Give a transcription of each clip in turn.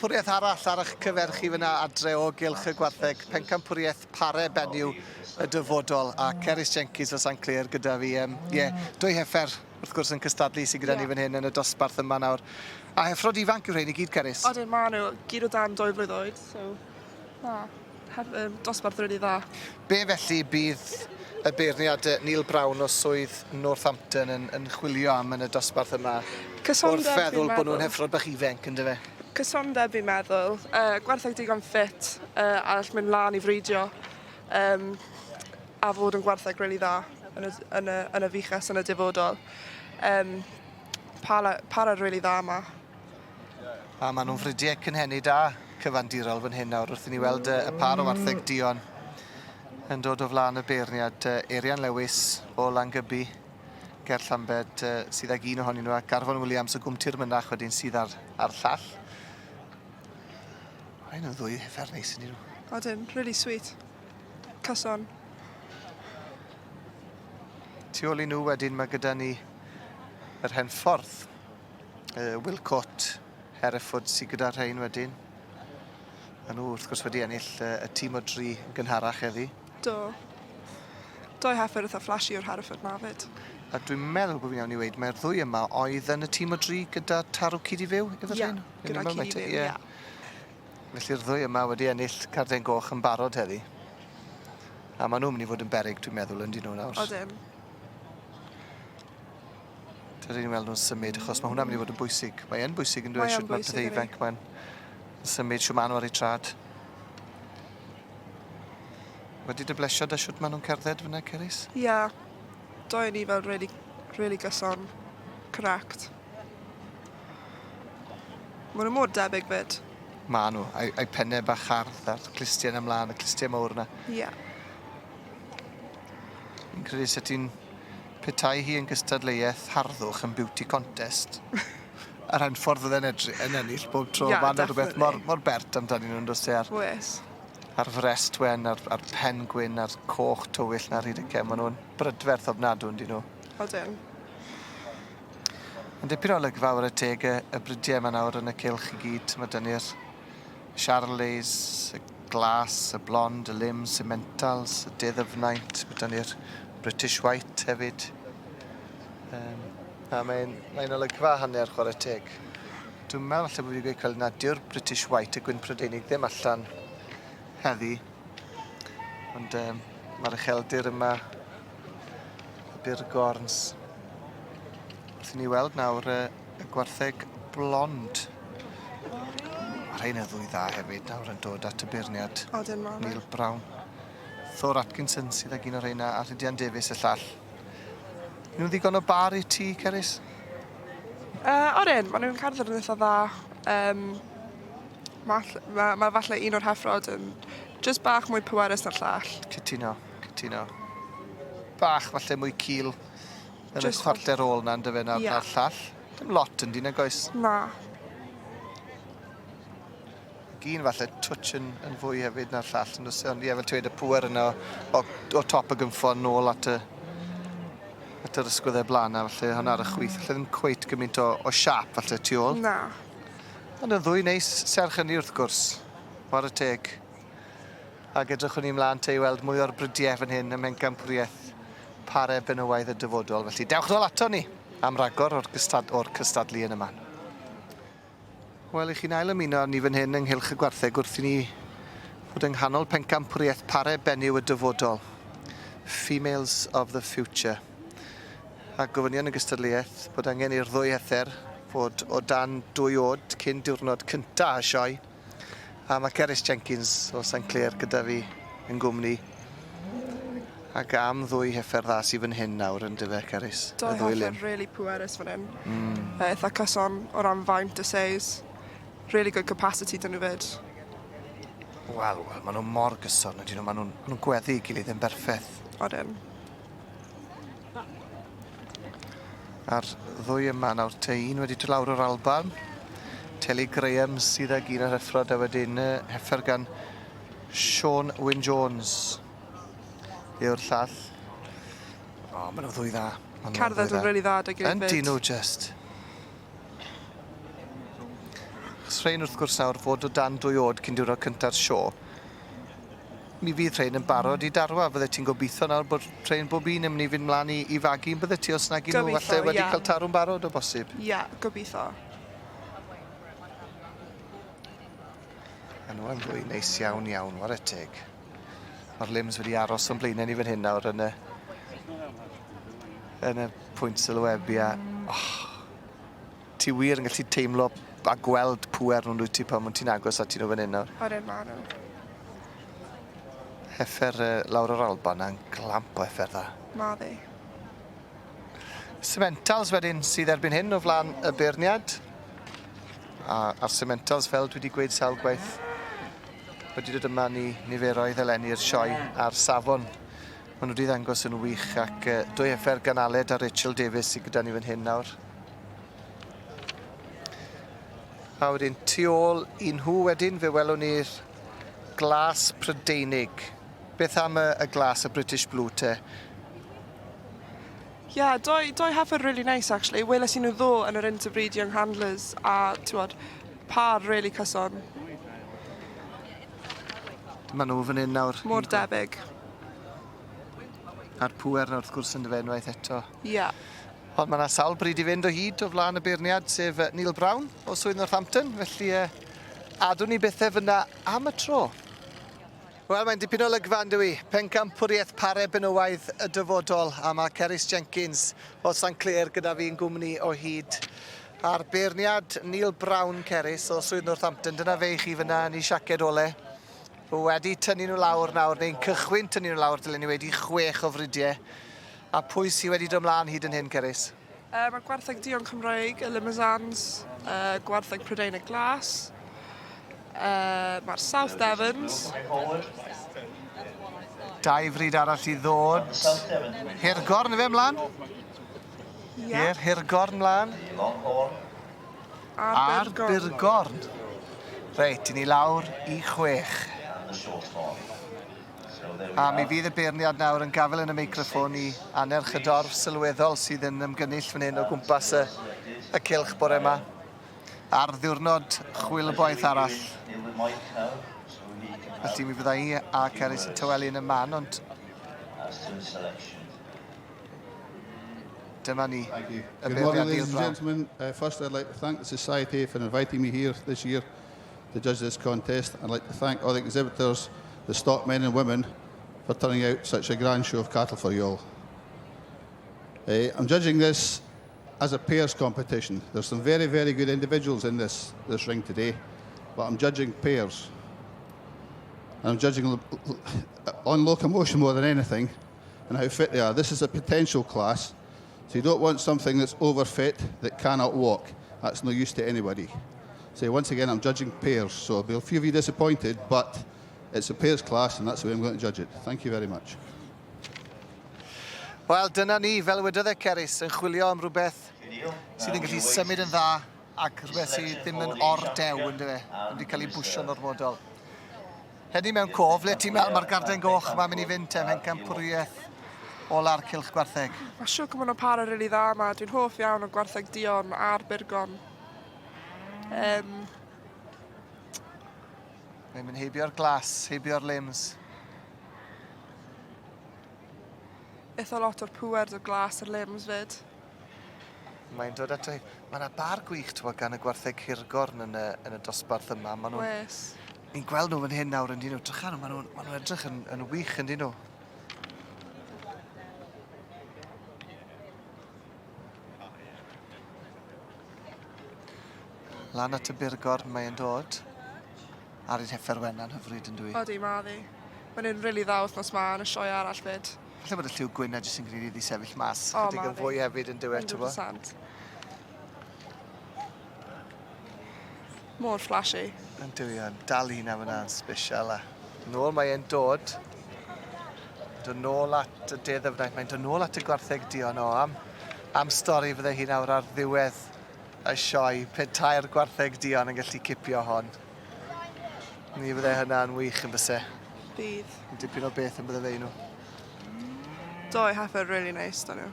Pencampwriaeth arall ar eich cyfer chi fyna adre o gylch y gwartheg, pencampwriaeth pare benyw y dyfodol, a Cerys Jenkins o St Clear gyda fi. Ie, um, yeah, dwy heffer wrth gwrs yn cystadlu sydd gyda yeah. ni fan hyn yn y dosbarth yma nawr. A heffrod ifanc yw rhein i gyd, Cerys? Odyn, maen nhw gyd o dan dwy flwydd oed, so na, hef, um, dosbarth rili dda. Be felly bydd y beirniad Neil Brown o swydd Northampton yn, yn chwilio am yn y dosbarth yma? Cysondeb, Wrth feddwl bod nhw'n heffrod bach ifanc, yn dyfe? Cysondeb fi'n meddwl. Uh, gwerthau digon ffit uh, a all mynd lan i fridio um, a fod yn gwerthau really dda yn y, yn y, yn y fuches yn y dyfodol. Um, para, para really dda yma. A maen nhw'n fridiau cynhenid a cyfandirol fan hyn nawr wrth i ni weld y, y par o wartheg duon yn dod o flaen y beirniad Eirian Lewis o Langybi ger Llambed sydd ag un ohonyn nhw ac Arfon Williams o Gwm Tirmynach wedyn sydd ar, ar llall. Mae'n nhw'n ddwy heffer neis yn nhw. Odyn, really sweet. Cyson. Tu ôl i nhw wedyn mae gyda ni yr Henffordd. Uh, Wilcott, Hereford sydd gyda rhain wedyn. A nhw wrth gwrs wedi ennill uh, y tîm o dri yn gynharach heddi. Do. Doi heffer eitha flashy o'r Hereford na fyd. A dwi'n meddwl bod fi'n iawn i weid, mae'r ddwy yma oedd yn y tîm o dri gyda Tarw Cyd i Fyw, efo yeah, rhain? Gyda Cyd i Fyw, ie. Yeah. Felly'r ddwy yma wedi ennill carden goch yn barod heddi. A maen nhw'n mynd i fod yn beryg, dwi'n meddwl, yn dyn nhw nawr. Odyn. Dydyn ni'n weld nhw'n symud, achos mae hwnna'n mynd i fod yn bwysig. Mae e'n bwysig yn dweud sut mae'r pethau ifanc mae'n symud, shwt maen nhw ar eu trad. Wedi dy blesio da shwt maen nhw'n cerdded fyna, Cerys? Ie. Yeah. Doi ni fel really, really gyson. Correct. Maen nhw mor debyg fyd. Maen nhw. A'i, ai pennau bach hardd a'r clustiau yna ymlaen, y clustiau mawr yna. Ie. Yeah. Fi'n credu set ti'n Petai hi yn gystadleuaeth harddwch yn beauty contest, yr hen ffordd fydde'n edry- yn ennill bob tro. Yeah, Ma' 'na rwbeth mor definitely. mor bert amdanyn nhw yndos e a'r... Oes. A'r frest wen a'r a'r pen gwyn a'r coch tywyll 'na ar hyd y cefn ma' nw'n brydferth ofnadw on'd 'yn nhw? Odyn. Yn dipyn o olygfa 'ware teg y y brydie 'ma nawr yn y cylch i gyd ma' 'da ni'r Charolais, y glas, y blond, y lim, Simmentals, y De Ddyfnaint, ma' 'da ni'r British White hefyd. Yym a mae'n mae'n olygfa hanner chware teg. Dwi'n meddwl falle bo' fi 'di gweud celwydd na dyw'r British White y gwyn Prydeinig ddim allan heddi. Ond yym ma'r ucheldir yma, y Burgorns. Wrth i ni weld nawr yy y gwartheg blond. Mae rhain yn ddwy dda hefyd nawr yn dod at y beirniad. Odyn ma' Neil Brown. Thor Atkinson sydd ag un o'r rheina a Rhydian Davies y llall. Nhw'n ddigon o bar i ti, Cerys? Uh, odyn, maen nhw'n cerdded yn eitha dda. Um, mae ma, ma falle un o'r heffrod yn just bach mwy pwerus na'r llall. Cytuno, cytuno. Bach falle mwy cul Yn y chwarter ôl 'na yndyfe na'r yeah. na'r llall. Dim lot yndi nag oes? Na. Ac un falle twtsh yn, yn fwy hefyd na'r llall yn oes? Ond ie, fel ti'n dweud, y pŵer yna o, o top y gynffon nôl at y at yr ysgwyddau blaen na, falle hwnna ar y chwith. Falle ddim cweit gymaint o, o siap falle tu ôl. Na. Ond yn ddwy neis serch hynny wrth gwrs. Whare teg. Ac edrychwn ni mlaen te i weld mwy o'r brydiau fan hyn ym Mhencampwriaeth Pare Benywaidd y Dyfodol. Felly dewch nôl ato ni am ragor o'r, gystad o'r cystadlu yn y man. Wel, i chi'n ail ymuno â ni fan hyn ynghylch y gwartheg wrth i ni fod yng nghanol pencampwriaeth Pare Benyw y Dyfodol. Females of the Future. A gofynion y gystadleuaeth bod angen i'r ddwy heffer fod o dan dwy oed cyn diwrnod cynta y sioe. A mae Cerys Jenkins o St Clear gyda fi yn gwmni. Ac am ddwy heffer dda sydd fan hyn nawr yn dyfe, Cerys? Dwy heffer really pwerus fan hyn. Mm. Eitha cyson o ran faint y seis. Really good capacity dyn nhw fyd. Wel, wel, maen nhw mor gyson ydyn nhw. Maen nhw'n ma nhw gweddu i gilydd yn berffeth. Odyn. A'r ddwy yma nawr te, un wedi dod lawr o'r Alban, Telly Graham sydd ag un o'r heffrod a wedyn uh, heffer gan Sean Wyn Jones yw'r llall. O, oh, maen nhw'n ddwy dda. Cerdded yn really dda dy gilydd. Yndyn nhw, just. rhain wrth gwrs nawr fod o dan dwy o'd cyn diwrnod cynta'r sio. Mi fydd rhain yn barod i darwa. Fyddet ti'n gobeithio nawr bod rhain bob un yn mynd i fynd mlaen i, i fagu yn byddet ti os nag 'yn nhw falle wedi yeah. cael tarw'n barod o bosib? Ie, yeah, gobeithio. A nhw yn fwy neis iawn iawn, ware teg. Mae'r limbs wedi aros o'n blaenau ni fan hyn nawr yn y, yn y pwynt sylwebu a oh, ti wir yn gallu teimlo a gweld pŵer nhw'n dwyt ti pan wyt ti'n agos atyn nhw fan hyn nawr. Odyn, ma' nhw. Heffer uh, lawr o'r Alban a'n glamp o heffer dda. Ma ddi. Sementals wedyn sydd erbyn hyn o flaen y beirniad. A, a'r Sementals, fel dwi wedi gweud sawl gwaith, wedi dod yma ni niferoedd eleni i'r sioe a'r safon. Maen nhw wedi ddangos yn wych ac uh, dwy heffer gan Aled a Rachel Davies sydd gyda ni fan hyn nawr. A wedyn tu ôl i nhw wedyn fe welwn ni'r glas Prydeinig. Beth am y, y glas, y British Blue te? Ie, yeah, doi, doi heffer really nice actually. Weles i nhw ddo yn yr Interbreed Young Handlers a, t'wod, par really cyson. Dyma nhw fan hyn nawr. Mor debyg. A'r pŵer 'na wrth gwrs yn dyfe unwaith eto. Ie. Yeah. Ond mae yna sawl bryd i fynd o hyd o flaen y beirniad, sef Neil Brown o Swydd Northampton, felly uh, adwn ni bethau fyna am y tro. Wel, mae'n dipyn o olygfa yn dyw i. Pencampwriaeth pare benywaidd y dyfodol, a mae Cerys Jenkins o St Clear gyda fi'n gwmni o hyd. A'r beirniad Neil Brown Cerys o Swydd Northampton, dyna fe i chi fyna yn ei siaced ole. Wedi tynnu nhw lawr nawr, neu'n cychwyn tynnu nhw lawr, dylen ni wedi chwech o fridiau. A pwy sydd wedi dod mlaen hyd yn hyn, Cerys? Mae gwartheg duon Cymreig, y Limousin's, gwartheg Prydeinig Glas, mae'r South Devons. Dau fryd arall i ddod. Hirgorn ife mlaen? Ie. Yeah. Hirgorn mlaen. A'r Burgorn. Reit, i ni lawr i chwech. A mi fydd y beirniad nawr yn gafel yn y meicroffon i annerch y dorf sylweddol sydd yn ymgynnull fan hyn o gwmpas y, y cylch bore yma. Ar ddiwrnod chwilboeth arall. Felly mi fydda i a Cerys yn tawelu yn y man, ond dyma ni. Thank you. Y Good morning, beirniad ladies Neil and Brown. gentlemen. First, I'd like to thank the Society for inviting me here this year to judge this contest. I'd like to thank all the exhibitors, the stockmen and women, for turning out such a grand show of cattle for you all. I'm judging this as a pairs competition. There's some very, very good individuals in this, this ring today, but I'm judging pairs. And I'm judging on locomotion more than anything and how fit they are. This is a potential class, so you don't want something that's overfit that cannot walk. That's no use to anybody. So once again, I'm judging pairs, so there'll be a few of you disappointed, but it's a pairs class and that's the way I'm going to judge it. Thank you very much. Wel, dyna ni, fel wedodd e Cerys, yn chwilio am rhywbeth sydd yn gallu symud yn dda ac rhywbeth sydd ddim yn or-dew, yn dyfe, ddim wedi cael ei bwsio'n ormodol. Hynny mewn cof, le ti'n meddwl mae'r garden goch ma'n mynd i fynd te, mhencampwriaeth ola'r cylch gwartheg? Mae siwr gymaint o para rili dda yma. Dwi'n hoff iawn o gwartheg duon a'r burgon. Um, Mae'n mynd heibio'r glas, heibio'r limbs. Eitha lot o'r pŵer o'r glas a'r limbs fyd. Mae'n dod ato hi. Mae yna bar gwych t'wod gan y gwartheg hirgorn yn y, yn y dosbarth yma. Ma' nhw'n... Oes. Ni'n gweld nhw fan hyn nawr yn dyn nhw. Drycha nhw, maen nhw'n ma nhw edrych yn, yn wych yn dyn nhw. Lan at y burgorn mae'n dod. Ar ein heffer wenna'n hyfryd yn dwi. Odi, ma ddi. Mae'n un rili dda wythnos ma yn y sioe arall fyd. Falle bod y lliw gwyn 'na jyst yn gwneud iddi sefyll mas O, chydig yn fwy hefyd yn dyw e, t'bo? 100%. Mor flashy. Yn dyw e, yn dal i hunan fyna yn sbesial a nôl mae e'n dod. Dod nôl at y de ddyfnaint, mae'n dod nôl at y gwartheg duon o am am stori fydde hi nawr ar ddiwedd y sioe petai'r gwartheg duon yn gallu cipio hon. Mi fydde hynna'n wych yn byse? Bydd. Yn dipyn o beth yn bydde fe i nhw. Doi heffer really nice 'da nhw.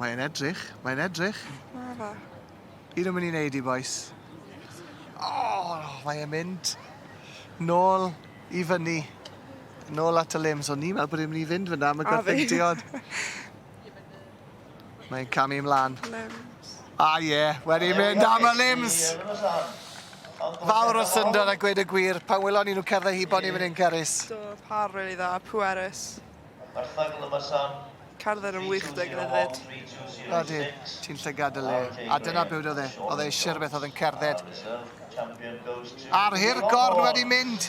Mae'n edrych, mae'n edrych. Ma fe. Un o'n mynd i wneud i, boys. O, oh, mae e'n mynd nôl i fyny. Nôl at y limbs. O'n i'n meddwl bod e'n mynd i fynd fyna am y A gwartheg fi. duon. Mae'n camu ymlaen. Limbs. A ie, yeah, wedi mynd am y limbs. Fawr o syndod a gweud y gwir, pan welon ni nhw cerdded hibo ni fan hyn, Cerys. Do, par really dda, pwerus. Cerdded yn wych 'da gilydd 'fyd. Odi, ti'n llygad y le. A dyna beth oedd e. Oedd e eisiau rhywbeth oedd yn cerdded. A'r hirgorn wedi mynd.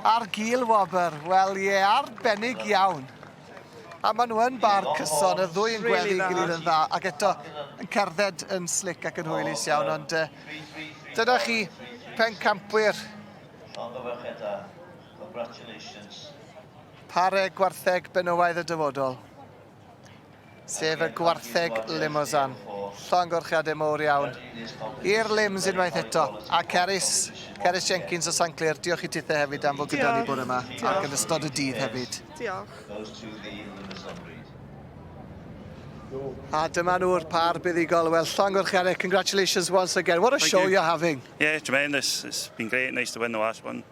A'r gil wobr. Wel ie, arbennig iawn. A maen nhw yn bar cyson, y ddwy yn Really gweddu dda. gilydd yn dda, ac eto yn cerdded yn slick ac yn hwylus iawn, ond dyna chi, pencampwyr Congratulations. Pare gwartheg benywaidd y dyfodol, sef y gwartheg Limousin. Llongyfarchiadau mowr iawn i'r Lims unwaith eto. A Cerys, Cerys Jenkins o Sanclêr, diolch i tithe hefyd am fod gyda ni Diolch. bore yma ac yn ystod y dydd hefyd. Diolch. Goes to the Limousin breed. A dyma nhw'r par buddugol. Wel, llongyfarchiadau, congratulations once again. What a Thank show you. you're having. Yeah, tremendous. It's been great. Nice to win the last one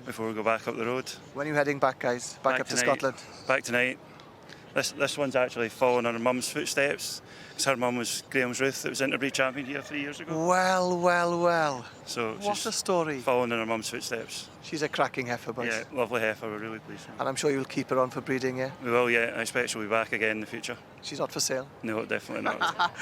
before we go back up the road. When are you heading back, guys? Back, up to tonight. Scotland? Back tonight. This one's actually following her mum's footsteps, because her mum was Graham's Ruth that was interbreed champion here 3 years ago. Well, well, well. So What she's a story. following in her mum's footsteps. She's a cracking heifer, boys. Yeah, lovely heifer. We're really pleased. And I'm sure you'll keep her on for breeding, yeah? We will, yeah. I expect she'll be back again in the future. She's not for sale. No, definitely not.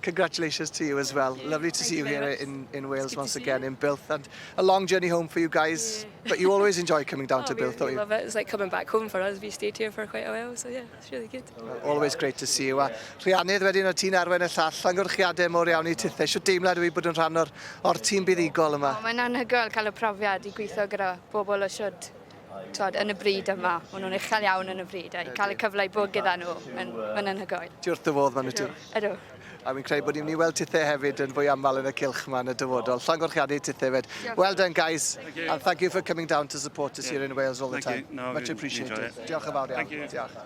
Congratulations to you as well. Lovely to Thank see you you very here much. in Wales good to once see again you. in Builth. And a long journey home for you guys, but you always enjoy coming down Oh, to we, Builth, don't we you? love it. It's like coming back home for us. We stayed here for quite a while, so yeah, it's really good. Well, always great to see you. A Rhiannydd wedyn o ti'n arwain y llall, llongyfarchiadau mowr iawn i tithe. Shwt deimlad yw i bod yn rhan o'r tîm buddugol yma? O, mae'n anhygoel cael y profiad i gweithio gyda bobl o siwd twod, yn y brîd yma. Maen nhw'n uchel iawn yn y brîd a i cael y cyfle i bod gyda nhw, mae'n anhygoel. Ti wrth dy fodd ma'n ti. Ydw. A fi'n credu bod ni'n mynd i weld tithe hefyd yn fwy aml yn y cylch yma yn y dyfodol. Llongyfarchiadau i tithe hefyd. Well done, guys. you. And thank you for coming down to support us here in Wales all the Thank time. you. No, Much we appreciated. enjoy it. Diolch yn fawr iawn. Thank you. Diolch.